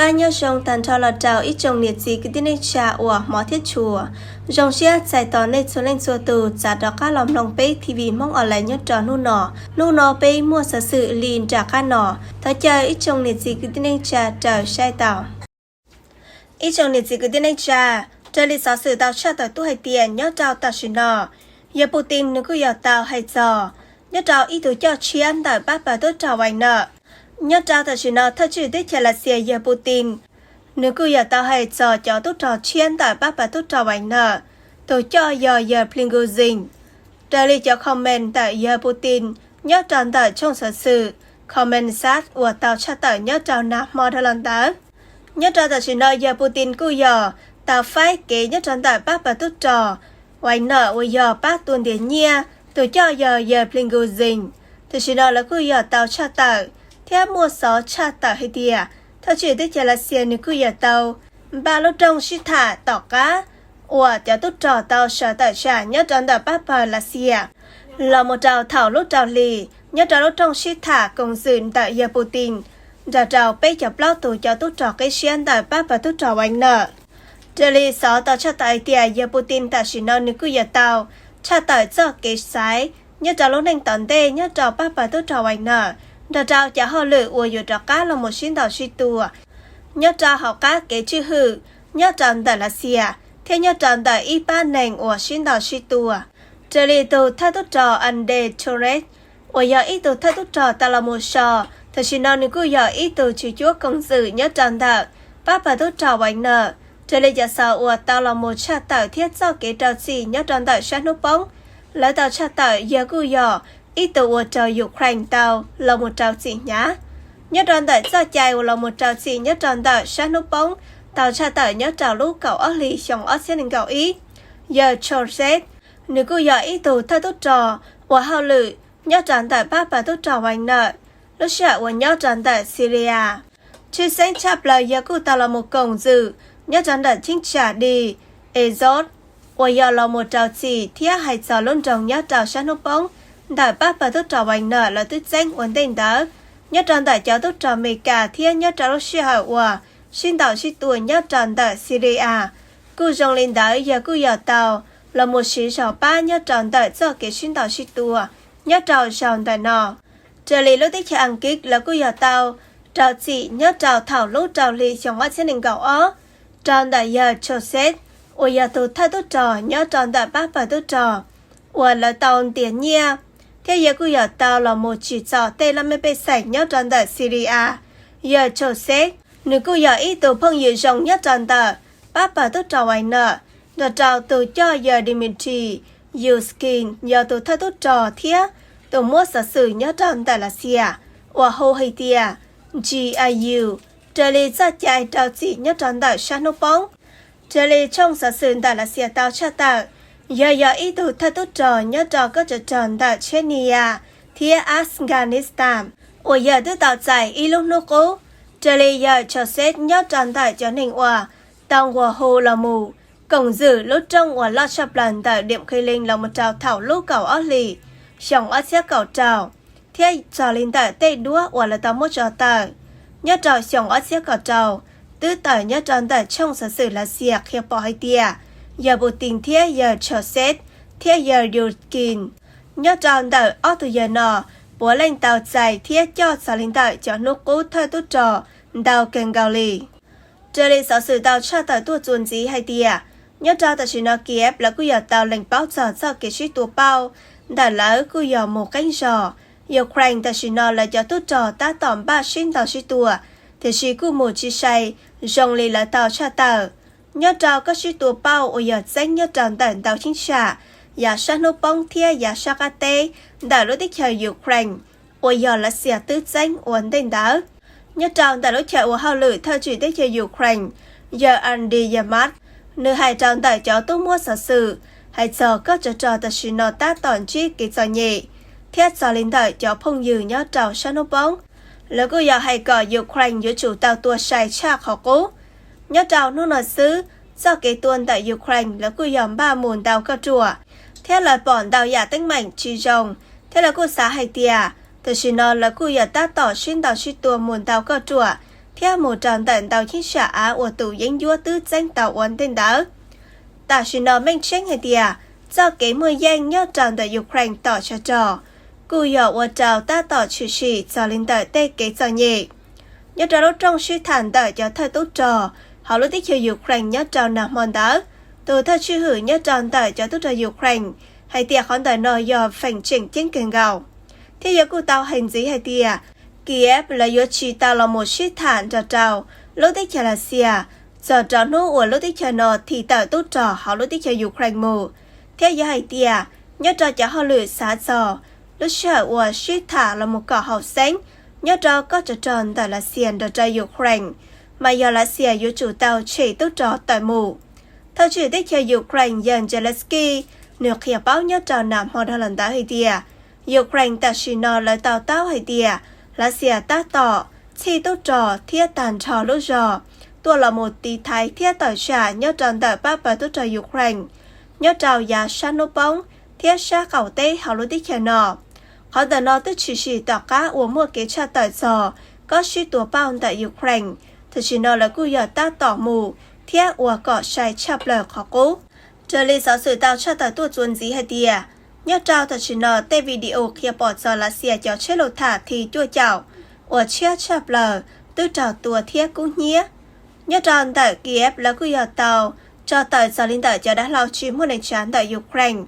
Pab nyob zoo tag nrho los rau ib tsoom niam txiv kwv tij neej tsa uas hmov thiab tshua. Zoo siab txais tos nej txhua leej txhua tus txav rov qab los mloog peb T V Hmoob Online nyob rau hnub no. Hnub no peb muaj xov xwm li nram qab no, thov caw ib tsoom niam txiv kwv tij neej tsa raws saib tau. Ib tsoom niam txiv kwv tij neej tsa, raws li xov xwm tau tshaj tawm tuaj hais tias nyob rau tam sim no, yawg Putin nws kuj yog tau hais txog nyob rau ib tug coj tshiab ntawm pab pawg tub rog Wagner. Nyob rau tam sim no thawj tswj teb chaws Lav Xias yawg Putin, nws kuj yog tau hais txog cov tub rog tshiab ntawm pab pawg tub rog Wagner, tus coj yog yawg Prigozhin. Raws li cov comment ntawm yawg Putin nyob rau ntawm tshooj xov xwm Kommersant uas tau tshaj tawm nyob rau nag hmo dhau los ntawd, nyob rau tam sim no yawg Putin kuj yog tau faib kev nyob rau ntawm pab pawg tub rog Wagner uas yog pab tua ntiav nyiaj, tus coj yog yawg Prigozhin. Tam sim no lawv kuj yog tau tshaj tawm thiab muaj xov tshaj tawm hais tias thawj tswj teb chaws Lav Xias nws kuj yog tau npaj lub rooj sib tham tom qab uas cov tub rog tau sawv tawm tsam nyob rau ntawm pab pawg Lav Xias los mus rau thaum lub rau hli nyob rau lub rooj sib tham koom xwm ntawm yawg Putin nrog rau peb caug plaub tus cov tub rog qib siab ntawm pab pawg tub rog Wagner. Raws li xov tau tshaj tawm hais tias yawg Putin tam sim no nws kuj yog tau tshaj tawm txoj kev xaiv nyob rau lub neej tom ntej nyob rau pab pawg tub rog Wagner nrog rau cov hauj lwm uas yuav rov qab los mus sib ntaus sib tua nyob rau hauv qab kev tswj hwm nyob rau ntawm Lav Xias thiab nyob rau ntawm ib pab neeg uas sib ntaus sib tua. Raws li tus thawj tub rog Andrei Turev uas yog ib tug thawj tub rog tau los mus so, tam sim no nws kuj yog ib tug tswv cuab koom xwm nyob rau ntawm pab pawg tub rog Wagner. Raws li cov xov uas tau los mus tshaj tawm thiab txoj kev rau txim nyob rau ntawm sab hnub poob, lawv tau tshaj tawm yawg kuj yog ib tug uas raug Ukraine tau los mus rau txim hnyav. Nyob rau ntawm txoj cai uas los mus rau txim nyob rau ntawm sab hnub poob tau tshaj tawm nyob rau lub kaum ob hlis xyoo ob txhiab nees nkaum ib, yawg Joseph, nws kuj yog ib tug thawj tub rog ua hauj lwm nyob rau ntawm pab pawg tub rog Wagner lub sij hawm uas nyob rau ntawm Syria. Tshwj xeeb tshaj plaws yawg kuj tau los mus koom xwm nyob rau ntawm cheeb tsam di Azov uas yog los mus rau txim thiab hais txog lub nroog nyob rau sab hnub poob ntawm pab pawg tub rog Wagner lawv twb txeeb ua ntej ntawd nyob rau ntawm cov tub rog Amelikas thiab nyob rau lub sij hawm uas sib ntaus sib tua nyob rau ntawm Syria. Kuj zoo li ntawd yawg kuj yog tau los mus siv zog pab nyob rau ntawm txoj kev sib ntaus sib tua nyob rau zaum ntawm no. Raws li lub teb chaws Askiv lawv kuj yog tau rau txim nyob rau thaum lub rau hli xyoo ob txhiab nees nkaum ob rau ntawm yawg Joseph uas yog tus thawj tub rog nyob rau ntawm pab pawg tub rog uas lawv tau ntiav nyiaj, thiab yawg kuj yog tau los mus tsim txom tej laj mej pej xeem nyob rau ntawm Syria. Yawg Joseph nws kuj yog ib tug phooj ywg zoo nyob rau ntawm pab pawg tub rog Wagner nrog rau tus coj yawg Dmitry Yushkin yog tus thawj tub rog thiab tus muab xov xwm nyob rau ntawm Lav Xias uas hu hais tias G I U, raws li txoj cai rau txim nyob rau ntawm sab hnub poob. Raws li tshooj xov xwm ntawm Lav Xias tau tshaj tawm, yawg yog ib tug thawj tub rog nyob rau kob tsov rog ntawm Chechnya thiab Afghanistan uas yawg twb tau txais ib lub hnub qub. Raws li yawg Joseph nyob rau ntawm cov neeg uas tau nquag hu los mus koom xwm lub rooj uas loj tshaj plaws ntawm Diam Khe Lees los mus rau thaum lub kaum ob hlis xyoo ob txhiab kaum rau, thiab txog li ntawm tej duab uas lawv tau muab tso tawm nyob rau xyoo ob txhiab kaum rau, twb tawm nyob rau ntawm tshooj xov xwm Lav Xias qhia pom hais tias yawg Putin thiab yawg Joseph thiab yawg Yurkin nyob rau ntawm ob tug yawg no puav leej tau txais thiab coj txog li ntawm cov hnub qub thawj tub rog ntau kawg nkaus li. Raws li xov xwm tau tshaj tawm tuaj txuas ntxiv hais tias, nyob rau tam sim no Kiev lawv kuj yog tau lees paub txog txoj kev sib tua pauj ntawm lawv kuj yog mus qeeb zog. Ukraine tam sim no lawv cov tub rog tab tom npaj sib ntaus sib tua, tiam sis kuj mus tsis sai zoo li lawv tau tshaj tawm. Nyob rau kob sib tua pauj uas yog txeeb nyob rau ntawm ntau cheeb tsam yav sab hnub poob thiab yav sab qab teb ntawm lub teb chaws Ukraine uas yog Lav Xias twb txeeb ua ntej ntawd. Nyob rau ntawm lub chaw ua hauj lwm thawj tswj teb chaws Ukraine, yawg Andriy Yermak, nws hais rau ntawm cov tub muab xov xwm hais txog kob tsov rog tam sim no tab tom ntsib kev txom nyem thiab txog li ntawm cov phooj ywg nyob rau sab hnub poob, lawv kuj yog hais kom Ukraine yuav tsum tau tua sai tshaj qhov qub. Nyob rau hnub no xwb, txoj kev tua ntawm Ukraine lawv kuj yog npaj mus ntau kauj ruam, thiab lawv pom ntau yam teeb meem tsis zoo, thiab lawv kuj xav hais tias tam sim no lawv kuj yog tab tom sib ntaus sib tua mus ntau kauj ruam thiab mus rau ntawm ntau cheeb tsam av uas tus yeeb ncuab twb txeeb tau ua ntej ntawd. Tam sim no meej tseeb hais tias txoj kev muaj yeej nyob rau ntawm Ukraine tom tshav rog kuj yog ua rau tab tom tshwm sim txog li ntawm tej kev txom nyem. Nyob rau lub rooj sib tham ntawm cov thawj tub rog hauv lub teb chaws Ukraine nyob rau nag hmo ntawd, tus thawj tswj hwm nyob rau ntawm cov tub rog Ukraine hais tias qhov ntawm no yog feem tseem ceeb kawg nkaus, thiab yuav kuj tau hais ntxiv hais tias Kiev lawv yuav tsis tau los mus sib tham nrog rau lub teb chaws Lav Xias txog rau hnub uas lub teb chaws no thim tawm tub rog hauv lub teb chaws Ukraine mus, thiab yuav hais tias nyob rau cov hauj lwm xav txog lub sij hawm uas sib tham los mus kom haum xeeb nyob rau kob tsov rog ntawm Lav Xias nrog rau Ukraine, mas yog Lav Xias yuav tsum tau tshem tub rog tawm mus. Thawj tswj hwm teb chaws Ukraine yawg Zelensky nws qhia paub nyob rau nag hmo dhau los ntawd hais tias Ukraine tam sim no lawv tau taub hais tias Lav Xias tab tom txhij tub rog thiab tag nrho lub zog tuaj los mus tiv thaiv thiab tawm tsam nyob rau ntawm pab pawg tub rog Ukraine nyob rau yav sab hnub poob thiab sab qaum teb hauv lub teb chaws no. Qhov ntawm no twb tshwm sim tom qab uas muaj kev tshaj tawm txog kob sib tua pauj ntawm Ukraine, tam sim no lawv kuj yog tab tom mus thiab ua kom sai tshaj plaws qhov qub. Raws li xov xwm tau tshaj tawm tuaj txuas ntxiv hais tias, nyob rau tam sim no tej video qhia pom txog Lav Xias cov tsheb luj tham T cuaj caum uas tshiab tshaj plaws twb raug tua thiab kub hnyiab. Nyob rau ntawm Kiev lawv kuj yog tau tso tawm txog li ntawm cov dav hlau tsis muaj neeg tsav ntawm Ukraine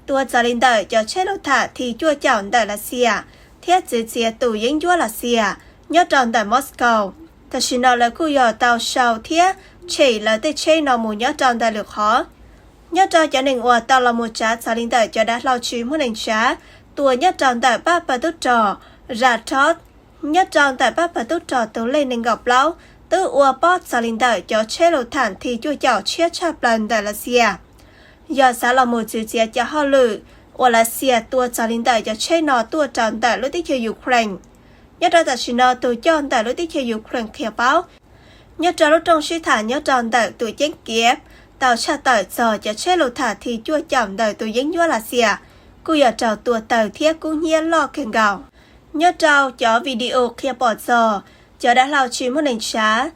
tua txog li ntawm cov tsheb luj tham T cuaj caum ntawm Lav Xias thiab txwv txiav tus yeeb ncuab Lav Xias nyob rau ntawm Moscow. Tam sim no lawv kuj yog tau sau thiab tshem lawv tej tsheb no mus nyob rau ntawm lwm qhov. Nyob rau cov neeg uas tau los mus tsav txog li ntawm cov dav hlau tsis muaj neeg tsav tua nyob rau ntawm pab pawg tub rog Ratov, nyob rau ntawm pab pawg tub rog tus lej nees nkaum plaub twb ua pob txog li ntawm cov tsheb luj tham T cuaj caum tshiab tshaj plaws ntawm Lav Xias, yog xav los mus txwv txiav cov hauj lwm uas Lav Xias tua txog li ntawm cov tsheb no tuaj rau ntawm lub teb chaws Ukraine. Nyob rau tam sim no tus coj ntawm lub teb chaws Ukraine qhia paub, nyob rau lub rooj sib tham nyob rau ntawm tus ceeb Kiev tau tshaj tawm txog cov tsheb luj tham T cuaj caum ntawm tus yeeb ncuab Lav Xias kuj yog raug tua tawg thiab kub hnyiab loj kawg nkaus. Nyob rau cov video qhia pom txog cov dav hlau tsis muaj neeg tsav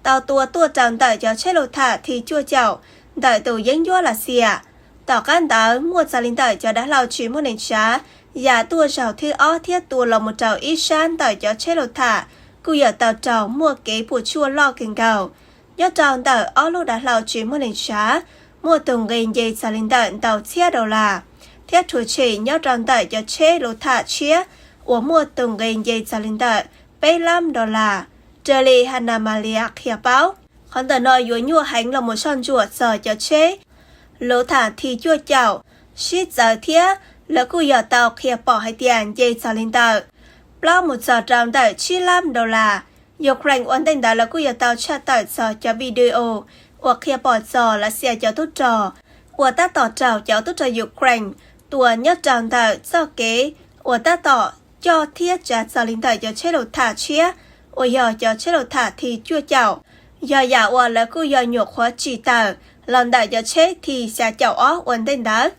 tau tua tuaj rau ntawm cov tsheb luj tham T cuaj caum ntawm tus yeeb ncuab Lav Xias. Tom qab ntawd muaj txog li ntawm cov dav hlau tsis muaj neeg tsav yam tuaj zaum thib ob thiab tua los mus rau ib sab ntawm cov tsheb luj tham kuj yog tau raug muaj kev puas tsuaj loj kawg nkaus. Nyob rau ntawm ob lub dav hlau tsis muaj neeg tsav, muaj tus nqi nce txog li ntawm ntau txhiab dollar, thiab rhuav tshem nyob rau ntawm cov tsheb luj tham tshiab uas muaj tus nqi nce txog li ntawm peb lab dollar. Raws li Hanna Maliar qhia paub, qhov ntawm no yuav nyuaj heev los mus soj ntsuam txog cov tsheb luj tham T cuaj caum sib txawv thiab lawv kuj yog tau qhia pom hais tias nce txog li ntawm plaub mus txog rau ntawm tsib lab dollar. Ukraine ua ntej ntawd lawv kuj yog tau tshaj tawm txog cov video uas qhia pom txog Lav Xias cov tub rog uas tab tom raug cov tub rog Ukraine tua nyob rau ntawm txoj kev uas tab tom coj thiab tsav txog li ntawm cov tsheb luj tham tshiab uas yog cov tsheb luj tham T cuaj caum, yog yam uas lawv kuj yog nyuam qhuav tsim tawm los ntawm cov tsheb T xya caum ob ua ntej ntawd.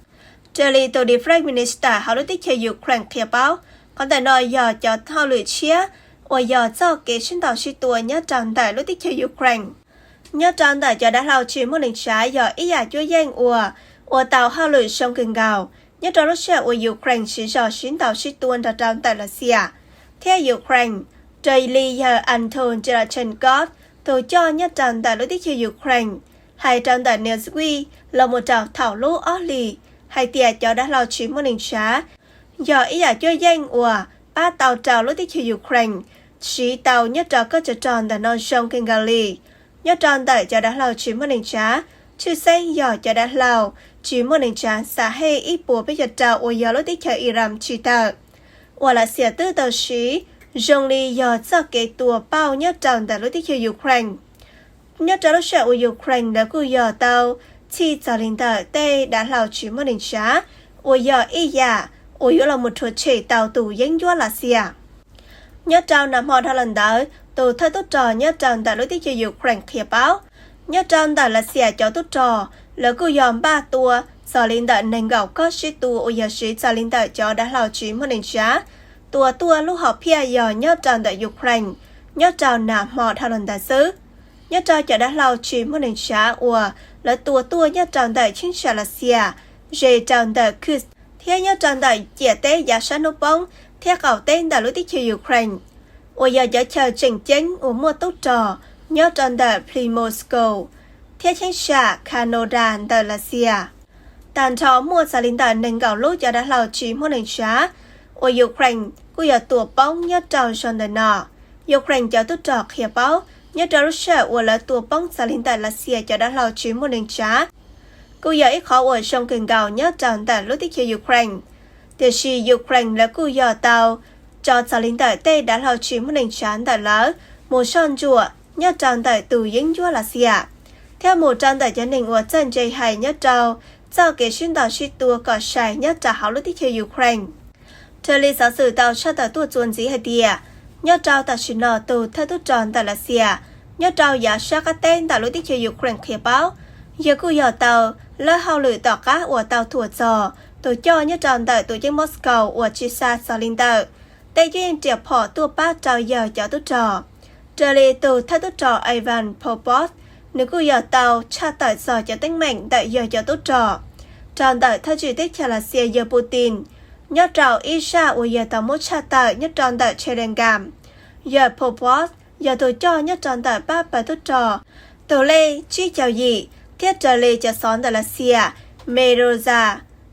Raws li tus Defense Minister hauv lub teb chaws Ukraine qhia paub, qhov ntawm no yog cov hauj lwm tshiab uas yog txoj kev sib ntaus sib tua nyob rau ntawm lub teb chaws Ukraine. Nyob rau ntawm cov dav hlau tsis muaj neeg tsav yog ib yam cuab yeej uas ua tau hauj lwm zoo kawg nkaus nyob rau lub sij hawm uas Ukraine siv zog sib ntaus sib tua nrog rau ntawm Lav Xias thiab Ukraine. Raws li yawg Anton Zhirachenkov, tus coj nyob rau ntawm lub teb chaws Ukraine, hais rau ntawm Newsweek los mus rau thaum lub ob hlis hais tias cov dav hlau tsis muaj neeg tsav yog ib yam cuab yeej uas pab tau rau lub teb chaws Ukraine siv tau nyob rau kob tsov rog ntawm no zoo kawg nkaus li. Nyob rau ntawm cov dav hlau tsis muaj neeg tsav, tshwj xeeb yog cov dav hlau tsis muaj neeg tsav xa hej ib puas peb caug rau uas yog lub teb chaws Iran tsim tawm, uas Lav Xias twb tau siv zoo li yog txoj kev tua pauj nyob rau ntawm lub teb chaws Ukraine. Nyob rau lub sij hawm uas Ukraine lawv kuj yog tau txhij txog li ntawm tej dav hlau tsis muaj neeg tsav uas yog ib yam uas yuav los mus rhuav tshem tau tus yeeb ncuab Lav Xias. Nyob rau nag hmo dhau los ntawd, tus thawj tub rog nyob rau ntawm lub teb chaws Ukraine qhia paub, nyob rau ntawm Lav Xias cov tub rog, lawv kuj yog npaj tua txog li ntawm nees nkaum kob sib tua uas yog siv txog li ntawm cov dav hlau tsis muaj neeg tsav tua tuaj lub hom phiaj yog nyob rau ntawm Ukraine nyob rau nag hmo dhau los ntawd xwb. Nyob rau cov dav hlau tsis muaj neeg tsav uas lawv tua tuaj nyob rau ntawm cheeb tsam Lav Xias ze rau ntawm Kursk thiab nyob rau ntawm ciam teb yav sab hnub poob thiab qaum teb ntawm lub teb chaws Ukraine, uas yog cov chaw tseem ceeb uas muaj tub rog nyob rau ntawm Primorsko thiab cheeb tsam Krasnodar ntawm Lav Xias. Tag nrho muaj txog li ntawm nees nkaum lub cov dav hlau tsis muaj neeg tsav uas Ukraine kuj yog tua poob nyob rau zos ntawm no. Ukraine cov tub rog qhia paub nyob rau lub sij hawm uas lawv tua poob txog li ntawm Lav Xias cov dav hlau tsis muaj neeg tsav kuj yog ib qhov uas zoo kawg nkaus nyob rau ntawm lub teb chaws Ukraine. Tiam sis Ukraine lawv kuj yog tau tso txog li ntawm tej dav hlau tsis muaj neeg tsav ntawm lawv mus soj ntsuam nyob rau ntawm tus yeeb ncuab Lav Xias, thiab mus rau ntawm cov neeg uas txawj ntse hais nyob rau txoj kev sib ntaus sib tua kom sai nyob rau hauv lub teb chaws Ukraine. Raws li xov xwm tau tshaj tawm tuaj txuas ntxiv hais tias, nyob rau tam sim no tus thawj tub rog ntawm Lav Xias nyob rau yav sab qab teb ntawm lub teb chaws Ukraine qhia paub, yawg kuj yog tau lawb hauj lwm tom qab uas tau thuam txog tus coj nyob rau ntawm tus ceeb Moscow uas tsis xa txog li ntawm tej cuab yeej riam phom tuaj pab rau yawg cov tub rog. Raws li tus thawj tub rog Ivan Popov, nws kuj yog tau tshaj tawm txog cov teeb meem ntawm yawg cov tub rog rau ntawm thawj tswj teb chaws Lav Xias yawg Putin nyob rau ib zaj uas yawg tau muab tshaj tawm nyob rau ntawm Telegram. Yawg Popov yog tus coj nyob rau ntawm pab pawg tub rog tus lej tsib caug yim, thiab raws li cov xov ntawm Lav Xias Meduza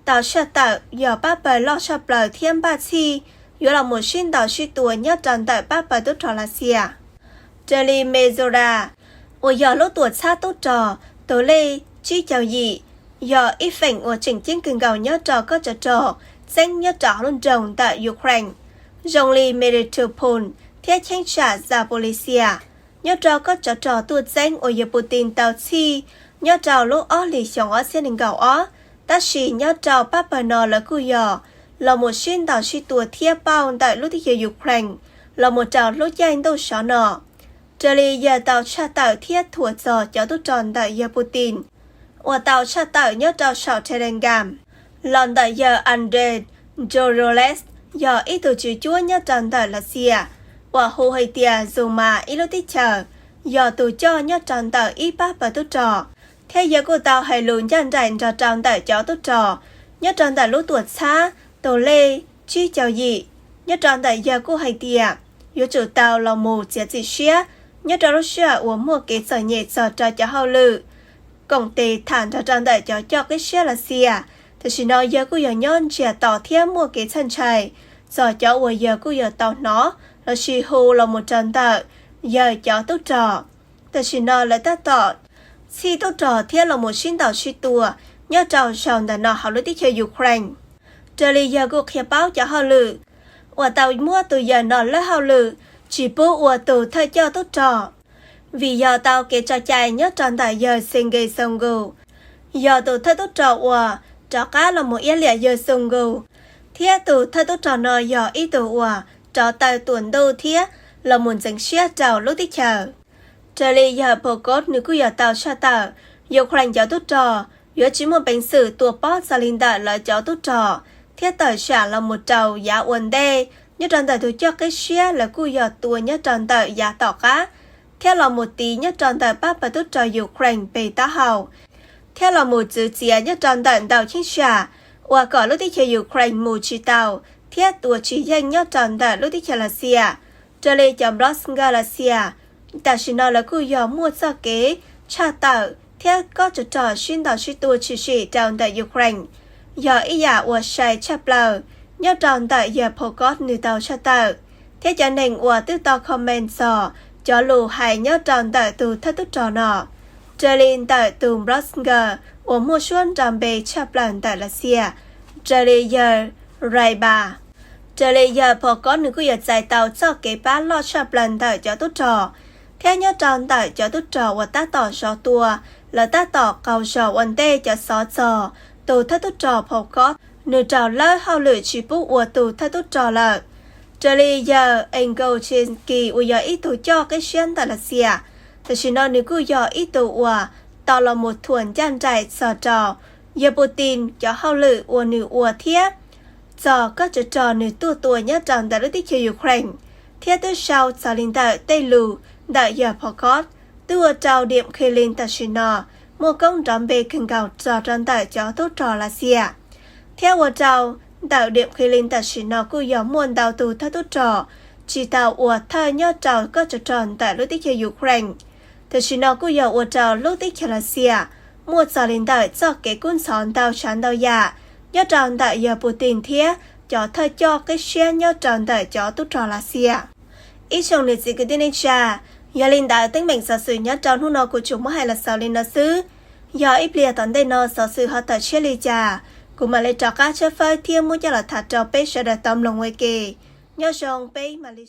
tau tshaj tawm, yog pab pawg loj tshaj plaws thiab npaj txhij yuav los mus sib ntaus sib tua nyob rau ntawm pab pawg tub rog Lav Xias. Raws li Meduza, uas yog lub tuam txhab tub rog tus lej tsib caug yim, yog ib feem uas tseem ceeb kawg nkaus nyob rau kob tsov rog txeeb nyob rau hauv lub nroog ntawm Ukraine, zoo li Melitopol thiab cheeb tsam Zaporizhzhia. Nyob rau kob tsov rog tuaj txeeb uas yawg Putin tau txhij nyob rau lub ob hlis xyoo ob txhiab nees nkaum ob, tab sis nyob rau pab pawg no lawv kuj yog los mus sib ntaus sib tua thiab pauj ntawm lub teb chaws Ukraine los mus rau lub caij ntuj sov no. Raws li yawg tau tshaj tawm thiab thuam txog cov tub rog ntawm yawg Putin uas tau tshaj tawm nyob rau saum Telegram los ntawm yawg Andrei Dorolev, yog ib tug tswv cuab nyob rau ntawm Lav Xias uas hu hais tias Zuma ib lub teb chaws, yog tus coj nyob rau ntawm ib pab pawg tub rog, thiab yawg kuj tau hais lus ncaj nraim nrog rau ntawm cov tub rog nyob rau ntawm lub tuam txhab tus lej tsib caug yim. Nyob rau ntawm yawg kuj hais tias yuav tsum tau los mus txiav txim siab nyob rau lub sij hawm uas muaj kev txom nyem txog rau cov hauj lwm koom tes tham nrog rau ntawm cov coj qib siab Lav Xias. Tam sim no yawg kuj yog nyob ntsiag to thiab muaj kev txhawj ntshai txog cov uas yawg kuj yog tau hnov lossis hu los mus rau ntawm yawg cov tub rog. Tam sim no lawv tab tom txhij tub rog thiab los mus sib ntaus sib tua nyob rau saum ntawm no hauv lub teb chaws Ukraine. Raws li yawg kuj qhia paub cov hauj lwm uas tau muab tus yawg no lawb hauj lwm tsis pub ua tus thawj coj tub rog, vim yog tau kev tso cai nyob rau ntawm yawg Sergei Shoigu, yog tus thawj tub rog uas rov qab los mus iab liam yawg Shoigu, thiab tus thawj tub rog no yog ib tug uas rov taw tuam ntuj thiab los mus ntxeev siab rau lub teb chaws. Raws li yawg Peskov nws kuj yog tau tshaj tawm, Ukraine cov tub rog yuav tsis muaj peev xwm tua pob txog li ntawm lawv cov tub rog thiab tawm tsam los mus rau yav ua ntej nyob rau ntawm tus coj qib siab lawv kuj yog tua nyob rau ntawm yav tom qab thiab los mus tiv nyob rau ntawm pab pawg tub rog Ukraine pem taub hau, thiab los mus txwv txiav nyob rau ntawm ntau cheeb tsam uas kom lub teb chaws Ukraine mus tsis tau thiab tua tsis yeej nyob rau ntawm lub teb chaws Lav Xias. Raws li cov blogger Lav Xias, tam sim no lawv kuj yog muaj txoj kev tshaj tawm thiab kob tsov rog sib ntaus sib tua tshwm sim rau ntawm Ukraine, yog ib yam uas sai tshaj plaws nyob rau ntawm yawg Peskov nws tau tshaj tawm, thiab cov neeg uas twb tau comment txog cov lus hais nyob rau ntawm tus thawj tub rog no. Raws li ntawm tus blogger uas muaj suab nra npe tshaj plaws ntawm Lav Xias, raws li yawg Raiba, raws li yawg Peskov nws kuj yog txais tau txoj kev pab loj tshaj plaws ntawm cov tub rog, thiab nyob rau ntawm cov tub rog uas tab tom zov tua, lawv tab tom qaug zog ua ntej cov xov txog tus thawj tub rog Peskov nws raug lawb hauj lwm tsis pub ua tus thawj tub rog lawm. Raws li yawg Engochensky uas yog ib tug coj qib siab ntawm Lav Xias, tam sim no nws kuj yog ib tug uas tau los mus thuam ncaj nraim txog rau yawg Putin cov hauj lwm uas nws ua thiab txog kob tsov rog nws tuaj tua nyob rau ntawm lub teb chaws Ukraine. thiab twb sau txog li ntawm tej lus ntawm yawg Pov Kov, twb ua rau Diam Khi Lin tam sim no muaj koob nrov npe kawg nkaus txog rau ntawm cov tub rog Lav Xias. Thiab ua rau ntawm Diam Khi Lin tam sim no kuj yog muaj ntau tus thawj tub rog tsis tau ua thawj nyob rau kob tsov rog ntawm lub teb chaws Ukraine. Tam sim no kuj yog ua rau lub teb chaws Lav Xias muaj txog li ntawm txoj kev kub ntxhov ntau tsav ntau yam nyob rau ntawm yawg Putin thiab cov thawj coj qib siab nyob rau ntawm cov tub rog Lav Xias. Ib tsoom niam txiv kwv tij neej tsa, yog li ntawd teeb meem xov xwm nyob rau hnub no kuv tsuas muab hais los xaus li no xwb. Yog ib pliag tom ntej no xov xwm ho tawm tshiab li cas, kuv mam li rov qab tshawb fawb thiab muab coj los tham rau peb sawv daws tau mloog ua ke. Nyob zoo peb mam li